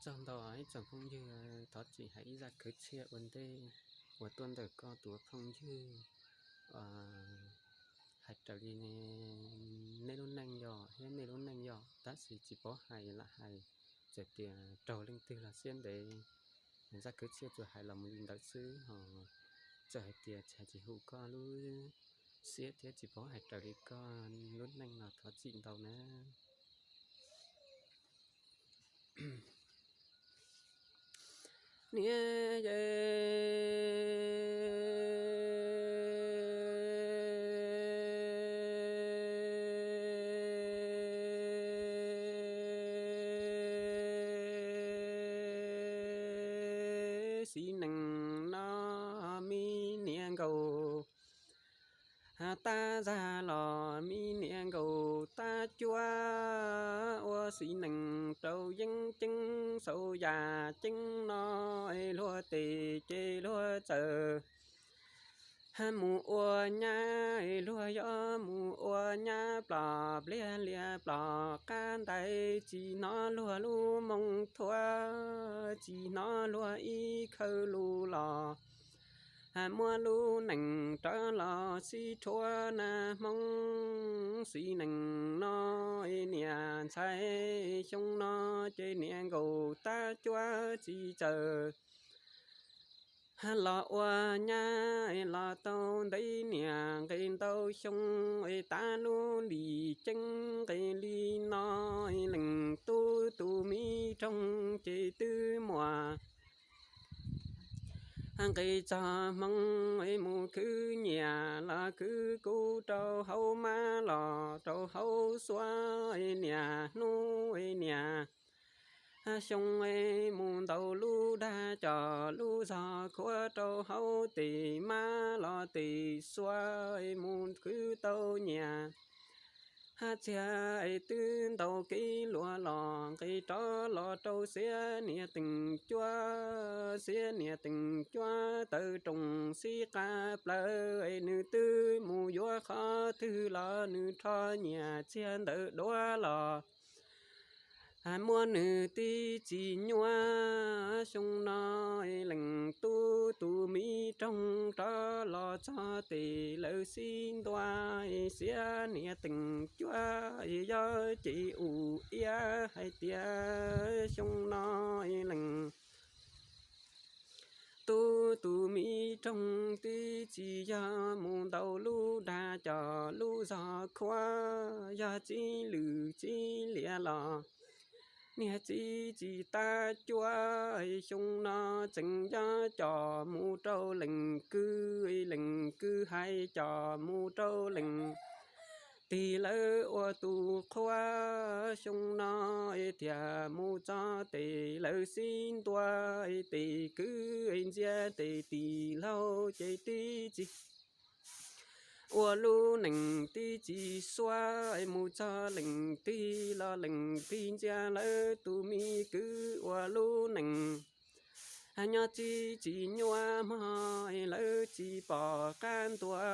Tsaug ntau ib tsoom phooj ywg, thov txim hais ib zaj kwv txhiaj ua ntej uas tuaj ntawm koj tus phooj ywg, hais raws li nej lub neej yog thiab nej lub neej yog, tab sis tsis paub hais lam hais, txawm tias raug leej twg los siab ntev. Zaj kwv txhiaj tsuas hais los mus li ntawd xwb ho, txawm hais tias tsis hais tsis hum koj lub siab thiab tsis paub hais raws li koj lub neej los thov txim ntau na. Niam yej, xib neej no me niam nkaus tab zag los me niam nkaus tab cuab, ua xib neej rau yeeb ceeb xaus yam ceeb no, luag tes ces luag txawm mus ua nyab, luag yuav mus ua nyab plos pliag lias plos qab ntais, tsis hnov luag lub moo thuav, tsis hnov luag ib khawv lus los muab lub neej rov los sib rhuav na Hmoob. Xib neej no niam ntxhais, xyoo no ces niam nkaus tab cuab tsis txawm los ua nyab los tau ntev niam nqis ntau xyoo, tav lub lim ceeb nqis li no, leej tub tus me roog ces twb muaj nqis txog hmoo, mus khwv nyias los khwv kub rau hauv mab los rau hauv xuab, niam hnub niam xyoo mus ntaus lub dag coj lub zog khuav rau hauv tes mab los tes xuab, mus khwv tau nyias txiag, twb ntaus kev luag los nqis rov los rau xiab niam teem cuab, xiab niam teem cuab tawv roos sib qab plaws, nws twb mus yuav qhov twg los nws rho nyias txiag ntawd duav los muab nws tib txis nyuaj. Xyoo no leej tub tus me roog rov los txog tes lawv sib ntua, xiab niam teem cuab yog ces ua iab hais tias xyoo no leej tub tus me roog tib txis yog mus ntaus lub dag coj lub zog khuav, yog txib lwm txib liam los niag txiv tsis tab cuab. Xyoo no tseem yog coj mus rau leej kwv, leej kwv hais coj mus rau leej tij lawv ua tus qhua. Xyoo no thiaj mus txog tes lawv sib ntua, tes kwv ntxias tes tij laug ces tib txis ua lub neej tib txis xuab, mus txog leej tij los leej tij ntxias lawv tus me kwv ua lub neej nyob tib txis nyuaj mog, lawv tsis pom qab ntua,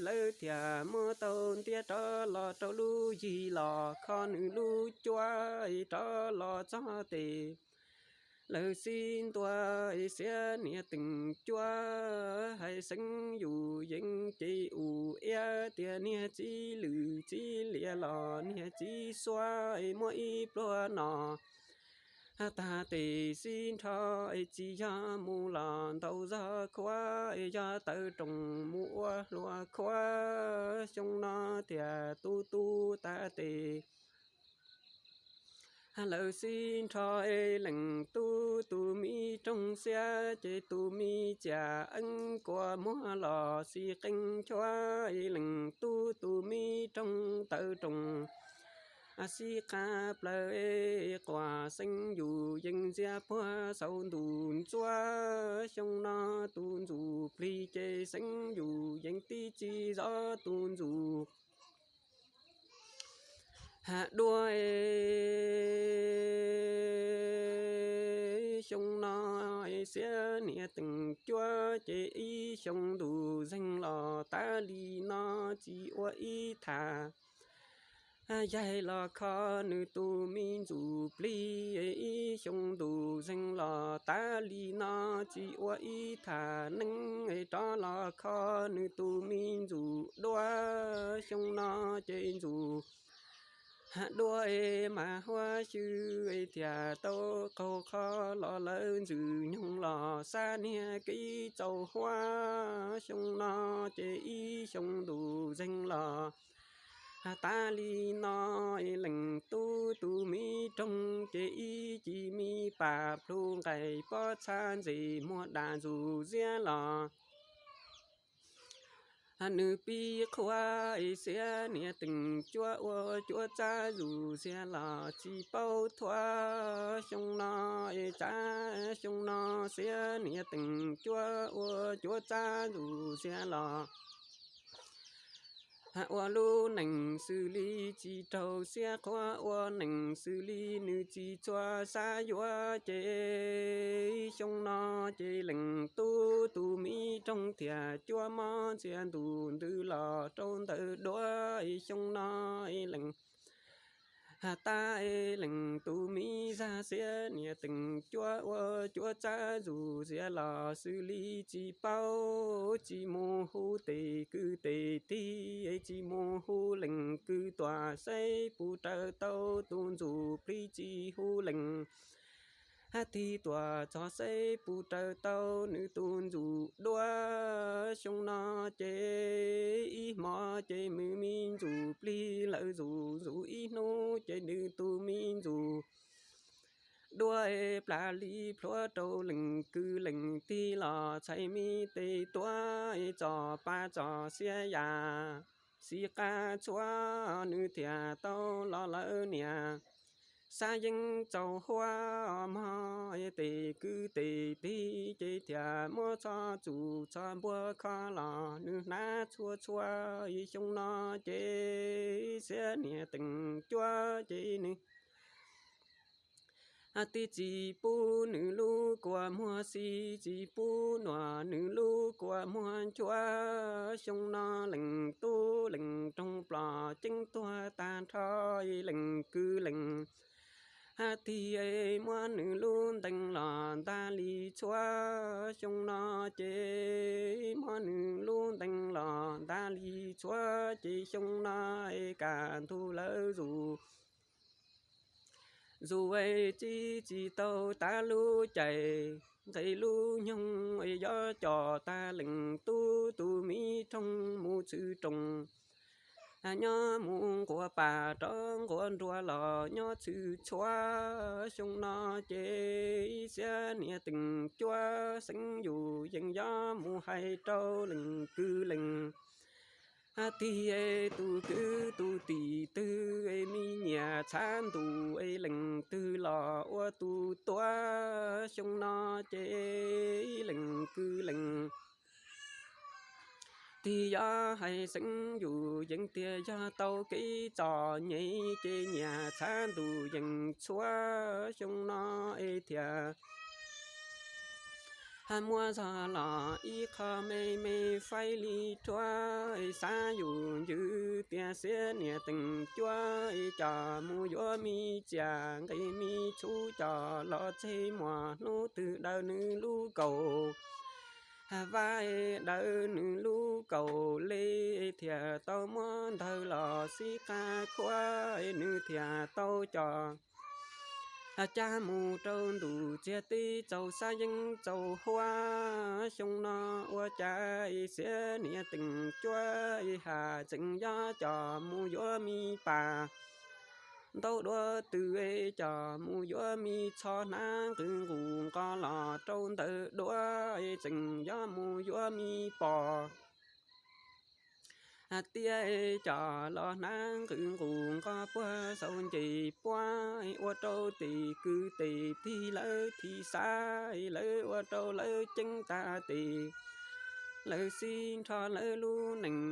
lawv thiaj muab tau ntiab rov los rau lub yig los kho nws lub cuab, rov los txog tes lawv sib ntua, xiab niam teem cuab hais xeeb yus yees ces ua iab tias niag txib lwm txib liam los niag txiv xuab muab ib pluag no tag tes sib nrho, tsis yog mus los ntaus zog khuav, yog tawv roos mus ua hluas khuav. Xyoo no thiaj tu tu tag tes lawv sib nrho, leej tub tus me roog xiab ces tus me tsiaj eeb kuas muag los xis qeej nchuav, leej tub tus me roog tawv roos sib qab plaws, quas xeeb yus yees ntxias puag saum ntuj ntxuav. Xyoo no tus ntxuj plig ces xeeb yus yees tib txis zov tus ntxuj ha dua. Xyoo no xiab niam teem cuab ces ib xyoo ntuj zeeg los tas li no tsis ua ib tham. Yaig los kho nws tus me ntxum plig, ib xyoo ntus zeeg los tav li no, tsis ua ib tham neeb rov los kho nws tus me ntxum duab. Xyoo no ces ntxum duab mas huab xyw thiaj tau qaug qho los lawv ntxwg nyoog los xab niag kev txaus huab. Xyoo no ces ib xyoo ntus zeeg los tav li no, leej tub tus me roog ces ib ci me pas plhu nqaim pob txha ntxim muag dam ntxum ziab los. Nws pib qhuav xiab niag teem cuab ua cuab txab zus xiab los tsis paub thuav. Xyoo no tsav xyoo no xiab niag teem cuab ua cuab txab zus xiab los ua lub neej xws li tsis raug xiab qhuav, ua neej xws li nws tsis txhua xav yuav ces xyoo no ces leej tub tus me roog thiaj cuab mob ntxia ntus ntws los rau ntawm duab. Xyoo no leej tab leej tus me zaj xiab niag teem cuab ua cuab txab zus xiab los xws li tsis paub, tsis mus hu tes kwv tes tij, tsis mus hu leej kwv tuam saib puas raws tau tus ntxum plig, tsis hu leej tij tuam txog saib puas raws tau nws tus ntxum duab. Xyoo no ces ib hmo ces nws me ntxum plig lawv zus zus ib hnub ces nws tus me ntxum duab plas li plhuav rau leej kwv leej tij los txhais me tes tuav txom pa txom xiab yam xis qab txhua, nws thiaj tau los lawv niam xab yeeb txaus huab mog. Tes kwv tes tij ces thiaj muab txhob txus txhob npuab kho los nws hnav txhua txhua. Xyoo no ces xiab niag teem cuab ces nws tij tsis pub nws lub kua muag xis, tsis pub nuam nws lub kua muag nchuav. Xyoo no leej tub leej roog plom ceeb tuag tag nrho, leej kwv leej tij muab nws lub ntees los ntag li txhua. Xyoo no ces muab nws lub ntees los ntag li txhua, ces xyoo no kam ntug lawv zus zus tsis tsis tau tav lub caij nqis lub nyoog, yog coj tag leej tub tus me roog mus txhwm rooj, nyob mus nquas pas rov nquas nruas los nyob txhwm txhua. Xyoo no ces xiab niag teem cuab xeeb yus yeej yuav mus hais rau leej kwv leej tij, tus kwv tus tij twg, me nyiam txhav ntuj leej twg los ua tus tuav. Xyoo no ces leej kwv leej tij yuav hais xeeb yus yeej tiag yog tau kev txom nyem ces nyiam txhav ntuj yeej txhua. Xyoo no es thiaj muab zog los ib qho me me faib li rhuav, xav yus ncw tias xiab niag teem cuab, coj mus yuav me tsiaj nqi me txhuv coj los txhij muaj hnub twg daws nws lub kaus vab, daws nws lub kaus le, thiaj tau muab ntawg los xib qab khuav, nws thiaj tau coj cab mus rau ntuj txiag teb txaus xab yeeb txaus huab. Xyoo no ua cas xiab niag teem cuab, haj tseem yuav coj mus yuav me pas ntaub duab tw, coj mus yuav me tsho hnav nqws nqus nqos los rau ntawm duab, tseem yuav mus yuav me pos tiab, coj los hnav nqws nqus nqos puag saum ncej puab, ua rau tes kwv tes tij lawv thim xav, lawv ua rau lawv ceeb tag tes lawv xib nrho lawv lub neej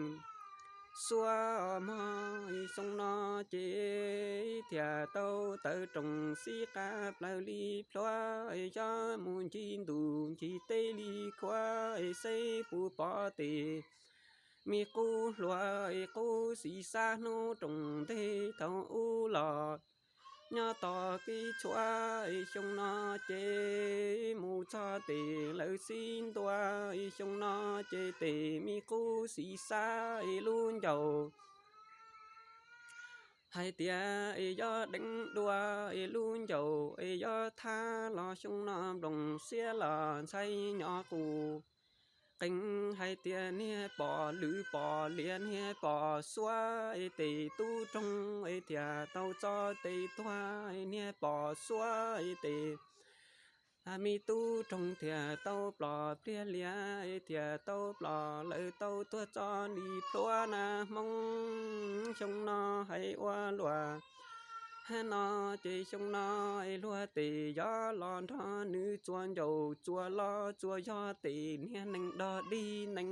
xuab mog. Xyoo no ces thiaj tau tawv rooj xib qab plaws li plhuav, xyov mus ncig ntuj ncig teb li khuav, saib puas pom tes me qub hluas es qub xis xab hnub roos ntej thaum ub los nyob tos kev tshuav es xyoo no ces mus txog tes lawv sib ntua es xyoo no ces tes me qub xis xab es lub ncaus hais tias es yog deev dua es lub ncaus es yog thab los xyoo no nploos xiab los ntxhais nyob qus qees hais tias niag pom lwm pom lias niag pom xuab es tes tub roog es thiaj tau txo tes tuag es niag pom xuab es tes me tub roog thiaj tau plom pliag lias es thiaj tau plom lawv tau tuag txo li plhuav na Hmoob xyoo no hais ua luaj hab no ces xyoo no es luag tes yog los nrog nws txuas ncaus txuas los txuas yog tes niag neeg dog dig neeg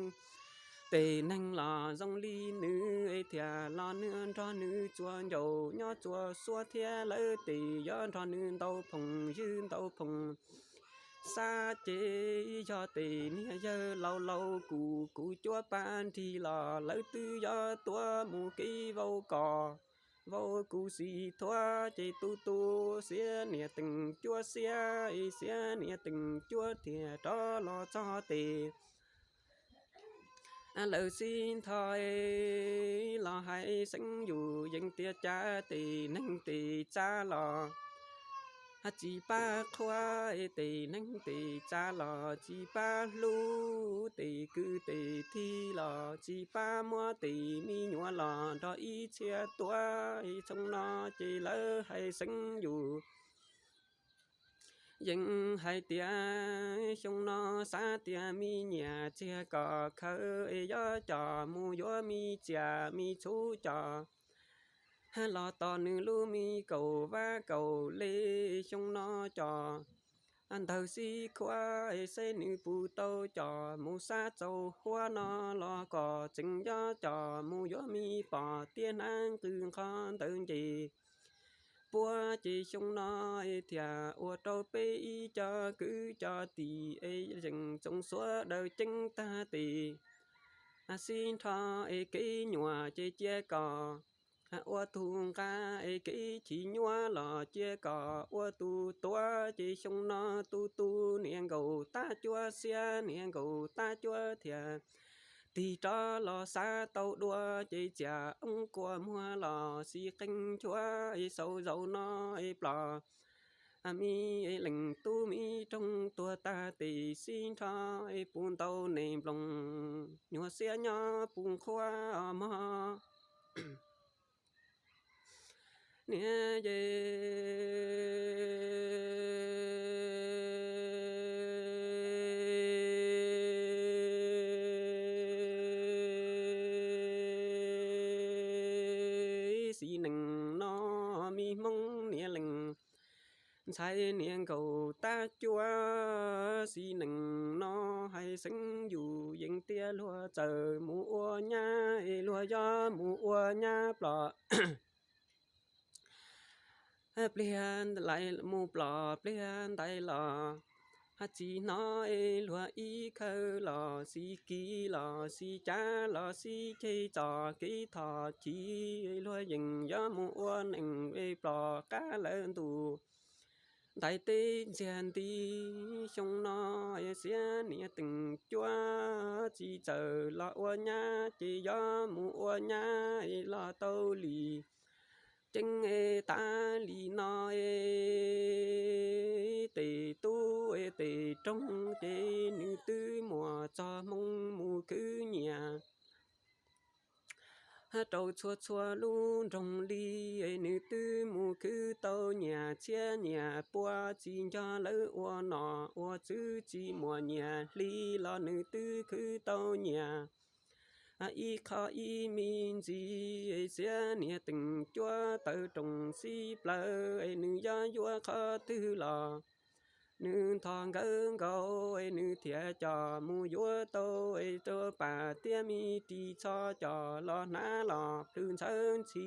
tes neeg los zoo li nws es thiaj los nws nrog nws txuas ncaus nyob txuas xuab thiab lawv tes yog nrog nws ntaus phoom ywg ntaus phoom xab ces yog tes niag yawg laus laus kuv kuv cuab pab nrig los lawv twb yog tuav mus kev vau kos vau kuv xis thuav ces tu tu xiab niag teem cuab xiab xiab niag teem cuab thiaj rov los txog tes lawv sib ntho los hais xeeb yus yees tias cas tes neeg tes txav los tsis pab qhuav tes neeg tes txav los tsis pab hlub tes kwv tes tij los tsis pab muab tes me nyuam los nrog ib txhia tuav xyoo no ces lawv hais xeeb yus yeej hais tias xyoo no xav tias me nyiam txiag kom khawv es yog coj mus yuav me tsiaj me txhuv coj los tos nws lub me kaum vab kaum le xyoo no coj ntawg xib khuav es saib nws puas tau coj mus xab txaus huab no los kom tseem yog coj mus yuav me pom tiab hnab nqws nqho ntawd nce puab ces xyoo no es thiaj ua rau peb ib co kwv co tij es yeej tsoom suav daws ceeb tag tes sib nrho es kev nyuaj ces cia kom ua tus nqa es kev chim nyuaj los cia kom ua tus tuav ces xyoo no tu tu niag nkaus tab cuab xiab niag nkaus tab cuab thiaj tig rov los xav tau dua ces tsiaj oob kua muag los xis qees nchuav es xaus zaus no es plos me leej tub me roog tuag tag tes sib nrho es puas ntau neeg nploos nyuag xiab nyob puas qhuav mog. Niam yej xis neej no me Hmoob niam leej ntxhais niag nkaus tab cuab xis neej no hais xeeb yus yeej tias luag txawm mus ua nyab es luag yuav mus ua nyab plos pliag lais mus plos pliag ntais los tsis hnov es luag ib khawv los xis kiv los xis cav los xis ceg txoj kev thov chiv luag yeej yuav mus ua neej es plos qab lawm ntuj ntais teb ntxiag nti xyoo no xiab niam teem cuab tsis txawm los ua nyab ces yuav mus ua nyab es los tau li ceeb es tav li no es tes tub es tes roog ces nws twb muaj txoj hmoo mus khwv nyiam rau txhua txhua lub nroog li es nws twb mus khwv tau nyias txhiab nyias pua tsis nco lawv ua nom ua tswv tsis muaj nyias hli los nws twb khwv tau nyias ib qho ib me ntsis xiab niam teem cuab tawv roos xib plawv es nws yuav yuav qhov twg los nws nthos nkawd nkaus es nws thiaj coj mus yuav tau es rau pas tiab me ris txho coj los hnav los plhws ntxhawv ntxhi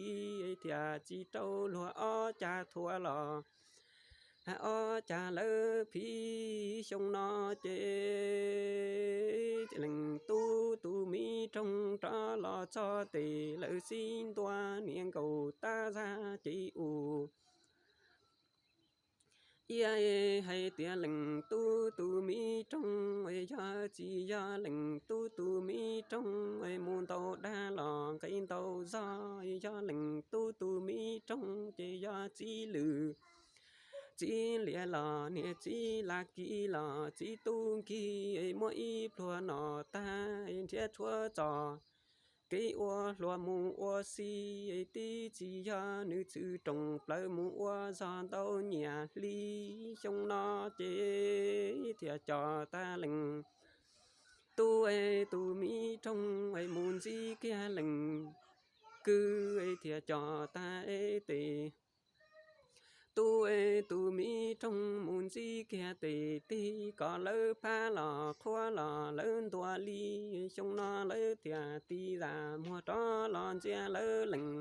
es thiaj tsis rau luag ob cag thuav los ob cas lawv phim xyoo no ces leej tub tus me roog rov los txog tes lawv sib ntua niam nkaus tab zaj ces ua ib hais tias leej tub tus me roog yog tsis yog leej tub tus me roog mus ntaus dag los nqi ntaus zog, yog leej tub tus me roog ces yog txiv lwm txiv liam los niam txiv la kis los txiv tub nkig muab ib pluag no tag nrhiav tshuav txoj kev ua hluas mus ua si, tib tsis yog nws txwm roos plaws mus ua zog ntau nyiam hli. Xyoo no ces thiaj coj tag leej tub tus me roog mus ntxiv kiag leej kwv, thiaj coj tag tes tub tus me roog mus ntxiv kiag tes tig kom lawv phab los qhuav los lawv ntua li. Xyoo no lawv thiaj tig zam muag rov los ntxias lawv leej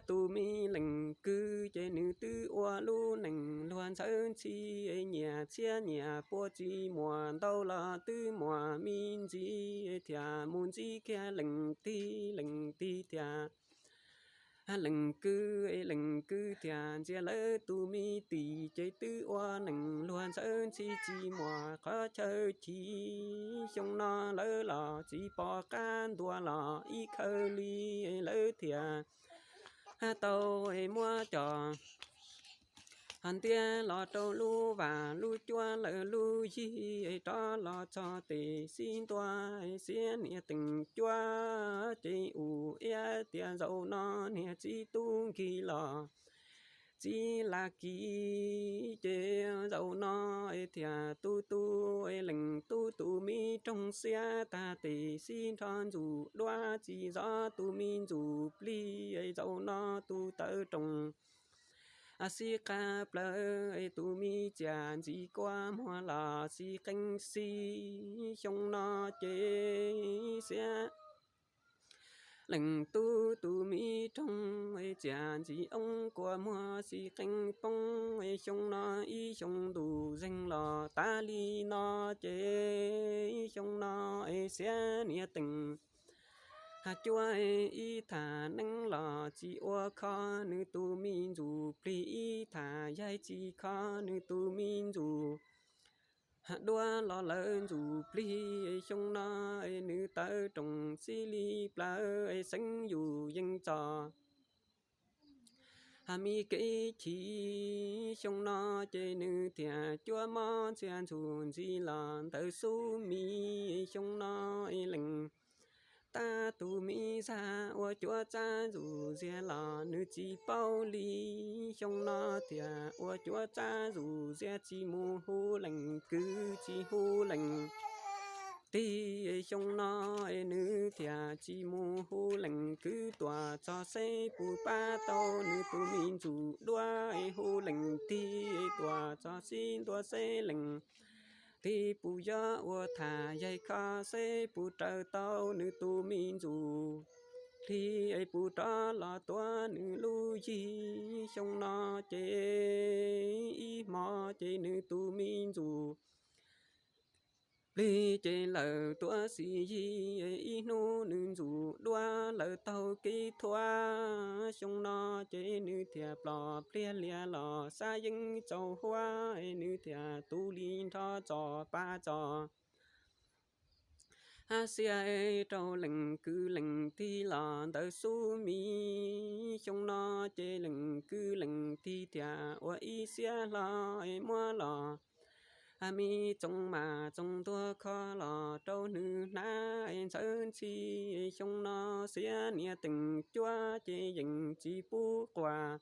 tus me leej kwv ces nws twb ua lub neej luag ntxhawb ntxhi, nyias txhiab nyias pua tsis muaj ntau los twb muaj me ntsis, thiaj mus ntxiv kiag leej tig, leej tig thiaj leej kwv, leej kwv thiaj ntxias lawv tus me tis ces twb ua neej luag ntxhawb ntxhi tsis muaj qhov chaw chim. Xyoo no lawv los tsis pom qab ntua los ib khawv li, lawv thiaj tau muab cov ntiab los rau lub vaj lub cuab lawv lub yig, rov los txog tes sib ntua xiab niam teem cuab ces ua ib tiam zaum no niag txiv tub nkig los txiv la kis ces zaum no thiaj tu tu leej tub tus me roog xiab tag tes sib nrho ntxuj duab tsis zov tus me ntxuj plig. Zaum no tus tawv roos xib qab plaws, tus me txiaj ntsim kua muag los xib qeeb xib. Xyoo no ces xiab leej tub tus me roog txiaj ntsim oob kua muag xib qeeb poob. Xyoo no ib xyoo ntuj zeeg los tas li no ces xyoo no xiab niam teem cuab ib tham neeb los tsis ua kho nws tus me ntxuj plig, ib tham yaig tsis kho nws tus me ntxuj duab los lawv ntxuj plig. Xyoo no nws tawv roos xib li plaws xeeb yus yeej txog me kev chim. Xyoo no ces nws thiaj cuab mob ntxhias ntxuj ntxiv los ntawm xub mis. Xyoo no leej tab tus me zaj ua cuav txab ntxuj xiab los nws tsis paub li. Xyoo no thiaj ua cuav txab ntxuj xiab tsis mus hu leej kwv tsis hu leej tig. Xyoo no nws thiaj tsis mus hu leej kwv tuaj txog seb puas pab tau nws tus me ntxuj duab, hu leej tig tuaj txog sib ntua seb leej tig puas yuav ua tham yaig kho seb puas raws tau nws tus me ntxuj plig, puas rov los tuav nws lub yig. Xyoo no ces ib hmo ces nws tus me ntxuj plig ces lawv tuav xib yig, ib hnub nws ntxuj duab lawv taug kev thuav. Xyoo no ces nws thiaj ploj pliag lias los xav yeeb tsaus huab, nws thiaj tu li nrho txoj pa txoj hab xiab rau leej kwv leej tig los ntawm xub mis. Xyoo no ces leej kwv leej tig thiaj ua ib xiab hlo muab los me txoov mas txoov ntuag kho los rau nws hnav ntxhawb ntxhi. Xyoo no xiab niam teem cuab ces yeej tsis pub quas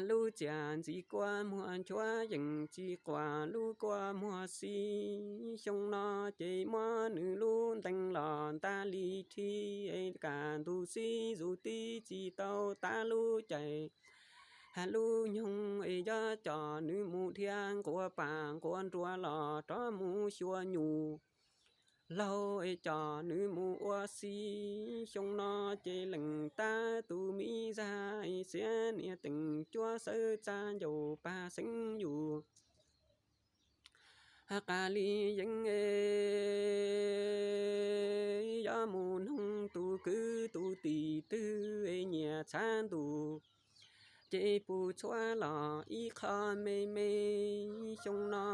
lub txiaj ntsim kua muag nchuav, yeej tsis quas lub kua muag xib. Xyoo no ces muab nws lub ntees los nta li rhi, kaj ntug xib zus tib tsis tau tav lub caij lub nyoog, yog coj nws mus dhia nquas pam nquas nruas los rov mus xyuas nyuj laug, coj nws mus ua si. Xyoo no ces leej tab tus me zaj tiab niag teem cuab sawv txaj ncaus pag xeeb yus. Has qas li yeeb yuav mus noog tus kwv tus tij twg nyiam txhav ntuj, ces puas txhua los ib qho me me. Xyoo no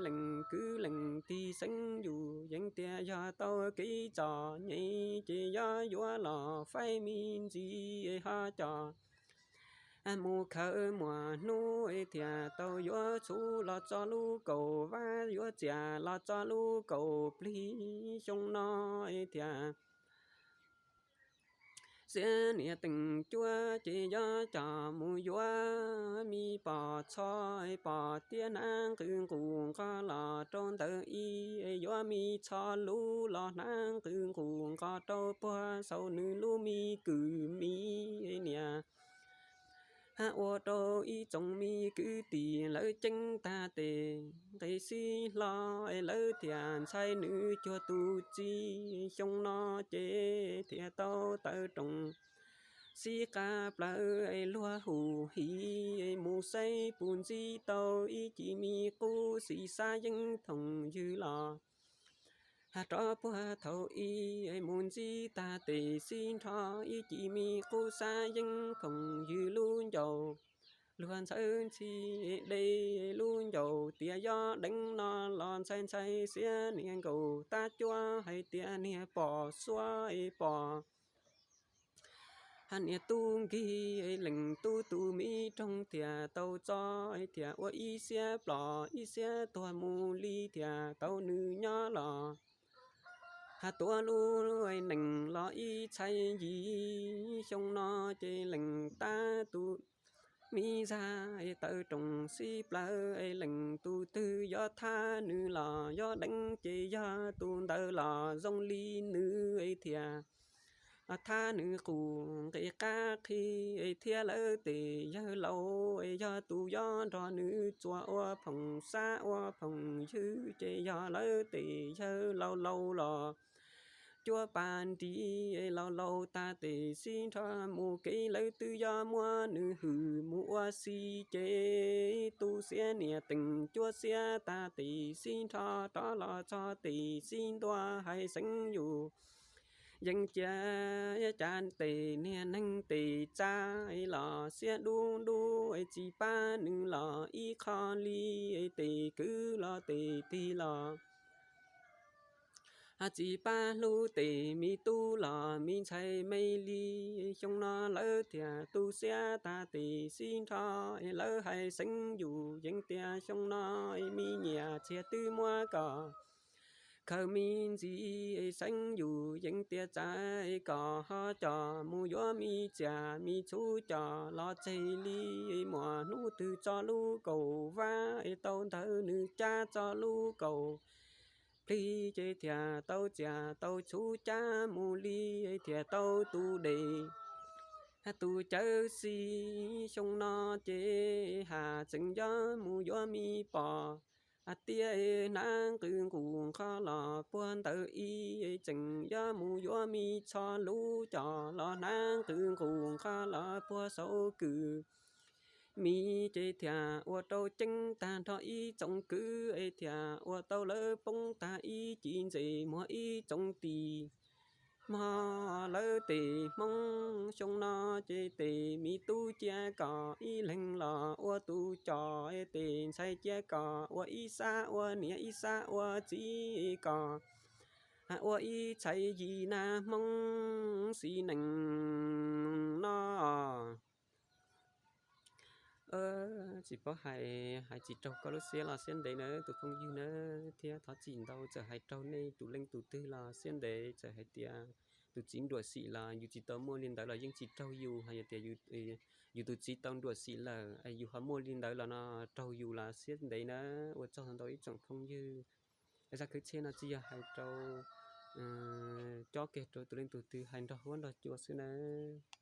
leej kwv leej tij xeeb yus yeej tias yog tau kev txom nyem ces yuav yuav los faib me ntsis ho coj mus khaws muaj hnub thiaj tau yuav txhuv los txo lub kaum vab, yuav txias los txo lub kaum plig. Xyoo no thiaj xiab niam teem cuab ces yuav coj mus yuav me pom txho pom tiab hnav nqws nqus nqos los rau ntawd ib, yuav me txho lub los hnav nqws nqus nqos rau puag saum nws lub me kwv me niam. Ua rau ib tsoom me kwv tij lawv ceeb tag tes, nqis sib hlo lawv thiaj ntshai nws cuag tus txiv. Xyoo no ces thiaj tau tawm rooj sib qab plaws luag hu hiv mus saib puas ntsib tau ib cim me qub xim xab yeeb phooj ywg los. Has rov puag thaum ub mus ntsib tag tes sib nrho ib cim me qub xab yeeb phooj ywg lub ncauj. Luag ntxhawb ntxhi deb lub ncauj tias yog deev no los ntxhais ntxhais xiab niag nkaus tab cuab hais tias niag pom xuab pom. Has niag tub nkig leej tub tus me roog thiaj tau txo thiaj ua ib xiab plom ib xiab tuag mus li thiaj tau nws nyob los. Has tuav lub neej los ib txhais yim. Xyoo no ces leej tab tus me zag tawm rooj sib plaws, leej tus twg yuav thab nws los yog deev ces yog tus ntawd los zoo li nws thiaj thab nws qus nqi qab qhi thiab lawv tes yawg laus yog tus yuav nrog nws txuas ua phoom xab ua phoom ywg ces yog lawv tes yawg laus laus los cuab pas nrig laus laus tag tes sib nrho mus kev lawv twb yuav muab nws hwm mus ua si ces tus xiab niam teem cuab xiab tag tes sib nrho rov los txog tes sib ntua hais xeeb yus yeej cia cas tes niag neeg tes txav los xiab dub dub tsis pab nws los ib qho li, tes kwv los tes tij los tsis pab hlub tes me tub los me ntxhais me li. Xyoo no lawv thiaj tu siab tag tes sib nrho, lawv hais xeeb yus yeej tias xyoo no me nyiam txiag twb muab kom khaws me ntsis, xeeb yus yeej tias txais kom ho coj mus yuav me txias me txhuv coj los tseg li. Muaj hnub twg tso lub kaum vab tau ntawd nws cab tso lub kaum plig ces thiaj tau txias tau txhuv cab mus li, thiaj tau tus dej tus cawv xis. Xyoo no ces has tseem yuav mus yuav me pom tiab hnav nqws nqus nqos los puag ntawd ib, tseem yuav mus yuav me tsho lub coj los hnav nqws nqus nqos los puag saum kwv me, ces thiaj ua rau ceeb tag nrho ib tsoom kwv, thiaj ua tau lawv poob tag ib cim ntses muag ib tsoom tis. Hmo lawv tes Hmoob xyoo no ces tes me tub cia kom ib leeg los ua tus coj, tes ntxhais cia kom ua ib sab ua niam ib sab ua txiv kom ua ib txhais yim nab Hmoob xis neej no. Tsis paub hais, hais tsis raug koj lub siab los siab ntev na tus phooj ywg na, thiab thov txim ntau txawm hais raug nej tus leej tus twg los siab ntev, txawm hais tias tus txiv nruam xim los yus tsis tau muaj li ntawd los yeej tsis raug yus, hais tias yus tus txiv tau nruam xim lawm yus ho muaj li ntawd los no raug yus los siab ntev na. Ua tsaug ntau ib tsoom phooj ywg. Zaj khwv txhia no tsis yog hais rau cob kiag rau tus leej tus twg, hais nrog huab nrog cua xwb nawb.